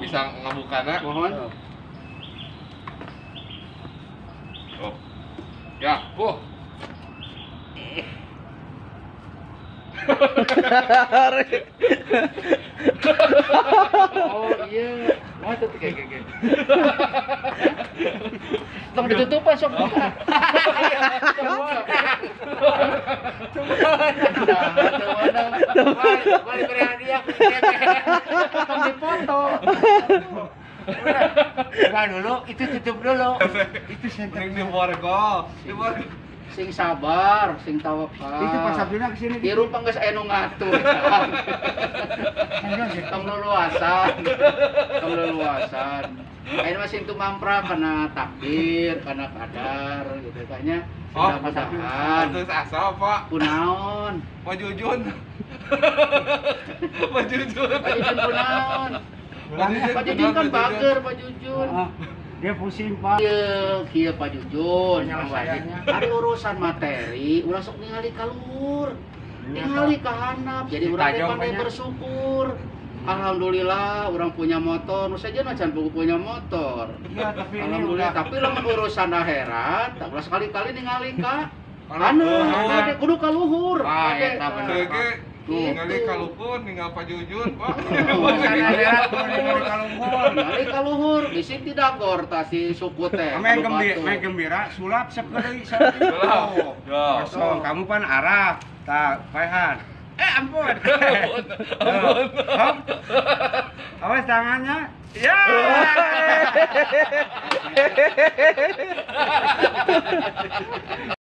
Bisa ngabukana. Mohon. Oh. Ya, oh. Oh iya, mau tuh kayak kayak. Tong ditutupan sok buka. Tong dipoto. Buka dulu, itu tutup dulu. Itu senter di borgol, di borgol. Sing sabar, sing tawakal. Itu Pak Sabrina kesini. Hirup geus aya nu ngatur. Tong luluasan. Tong luluasan. Ayeuna mah sing tumampra kana takdir, kana kadar gitu kayaknya. Oh, terus asa Pak. Kunaon? Pak Jujun. Pak Jujun. Pak Jujun kunaon? Pak Jujun kan bager, Pak Jujun. Dia pusing, Pak. Kieu Pak Jujun, ari urusan materi ulah sok ningali ka luhur. Ningali ka handap. Jadi urang teh pandai bersyukur. Alhamdulillah urang punya motor, nu sejen can punya motor. Iya, tapi alhamdulillah, tapi lamun urusan akhirat, tak ulah sekali-kali ningali ka anu, kudu ka luhur. Ah, eta bener. Ningali ka luhur, ninggal Pak Jujun, Pak. Ningali ka luhur, bisi tidak gor ta si suku teh. Main gembira, main gembira, sulap sekali saeutik. Kosong, kamu pan arah, tak paehan. Ampun. Ampun. Awas tangannya. Ya.